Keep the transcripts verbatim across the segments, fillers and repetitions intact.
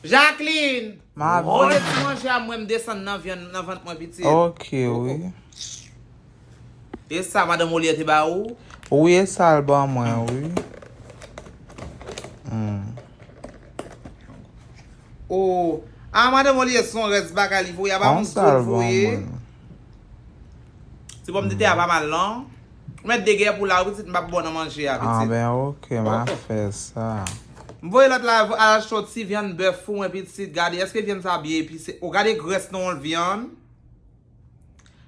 Jacqueline! Mwen ret ti manje a, mwen m desann nan vyann nan vant mwen pitit. Ok, wi. E sa madanm Olier te ba ou? Wi, e sa l ban mwen, wi. Hmm. Oh. Ah, madanm Olier se yon rès bagay li voye, a pa yon zo l voye. Ti pòmdetè a pa mal non. Ou mèt degè pou la, wi, pitit, m p ap bon nan manje a, pitit. Ah, ben, ok, m a fè sa. M voye lòt la, al achte yon ti vyann bèf pou mwen, pitit. Gade, èske vyann sa byen epise? O, gade grès nan yon vyann.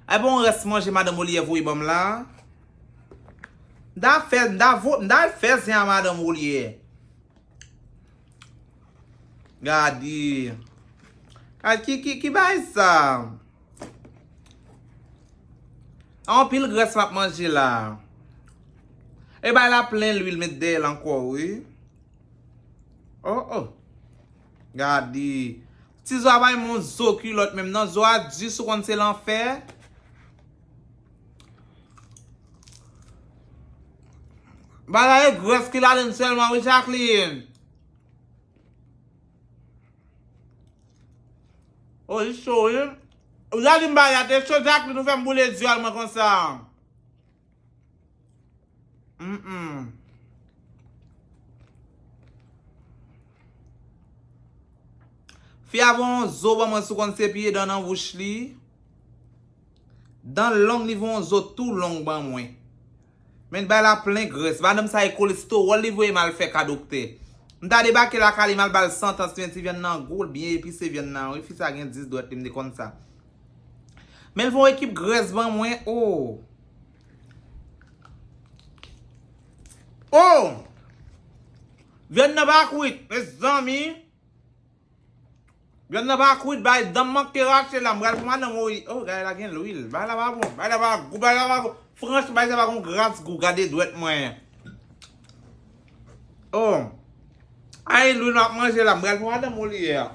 Ay, bon, rès manje madanm Olier voye ban m la. M ta fè, m ta vo, m ta fè zen a madanm Olier. Gade. Gade ki, ki, ki bagay sa? Anpil grès m ap manje la. E bay la plen lwil met dèyè l ankò, wi. Oh, oh. Gade. Ti zo a bay m yon zo kilòt menm. Nan zo a di sou konn se lanfè. Bagay e grès ki ladann sèlman, wi, Jacqueline. Oh, li cho, wi. Ou ta di m bagay a te cho, Jacqueline, ou fè m boule dyòl mwen konsa. Mm-mm. Fi a voye yon zo ban mwen sou konn se pye dan nan bouch li. Dan long li voye yon zo tou long ban mwen. Men bay la plen grès. Madanm sa e kolestewòl li voye m al fè ka doktè. M ta debake lakay li m al ba l santans men ti vyann nan gou, l byen epise vyann nan wi. Fi sa gen dis dwèt li m te konn sa. Men l fè yon ekip grès ban mwen, oh. Oh! Vyann nan pa kwit, mezanmi. Vyann nan pa kwit, bay dan m manke rache la, m pral pran madanm Olier. Oh, gade la gen lwil. Bay la pa bon, bay la pa gou, bay la pa gou. Franchman, bay sa pa gon gras gou, gade dwèt mwen. Oh. Ay, lwil m ap manje la, m pral pran madanm Olier.